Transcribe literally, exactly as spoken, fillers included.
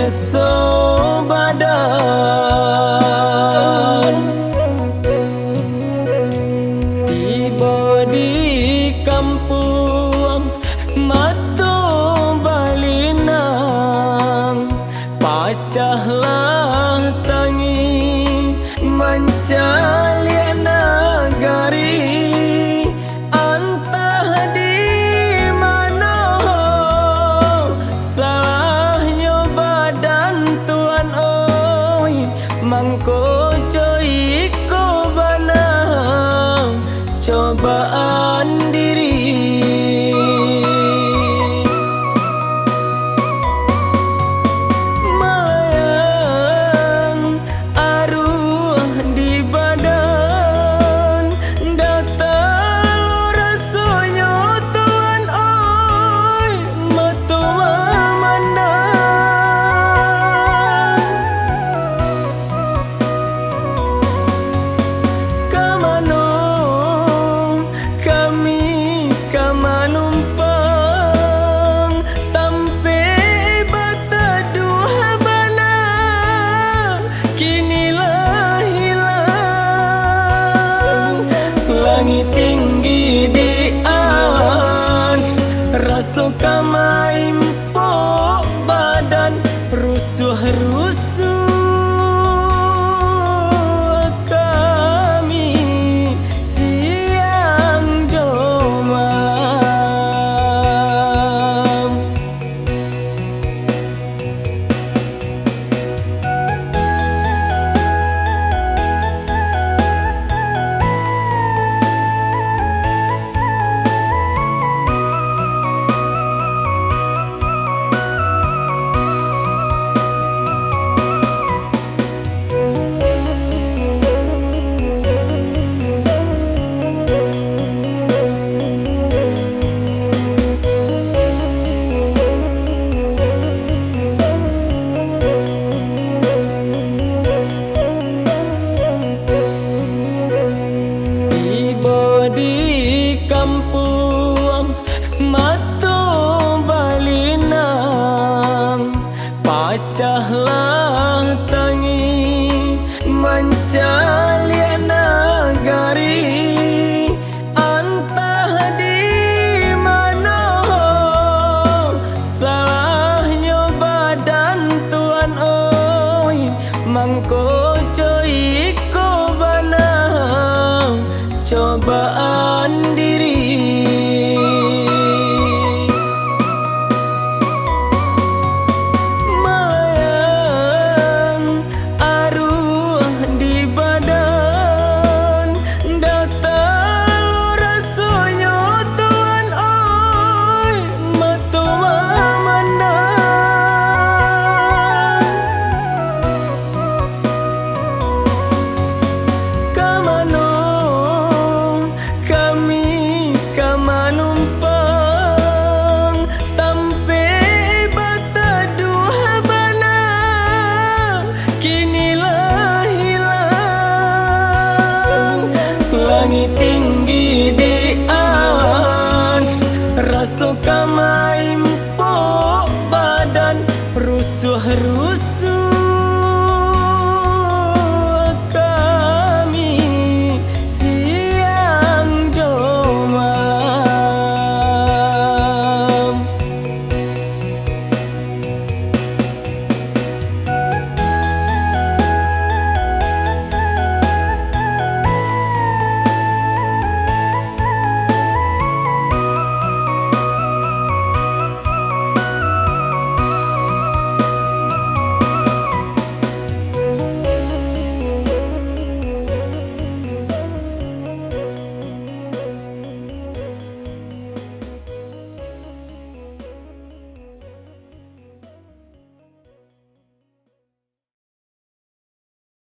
Sobadan tibo di kampuang, mato balinang, pacahlah tangih mancaliak nagari. Antah di mano salahnyo badan Tuan oi, mangko jo iko bana cobaan diri. Malayang aruah di badan, datang lo rasonyo Tuan oi, mato mamandang. Ka mano kami ka manumpang, tampek bataduah bana, kini lah hilang. Langik tinggi di awan, raso ka maimpok badan, rusuah-rusuah kami siang jo malam. Tibo di kampuang, mato balinang, pacahlah tangih mancaliak nagari. Antah di mano salahnyo badan Tuan oi, mangko jo iko bana cobaan diri. Malayang aruah di badan, datang lo rasonyo Tuan oi, mato mamandang. Ka mano kami ka manumpang, tampek bataduah bana, kini lah hilang. Langik tinggi di awan, raso ka maimpok badan, rusuah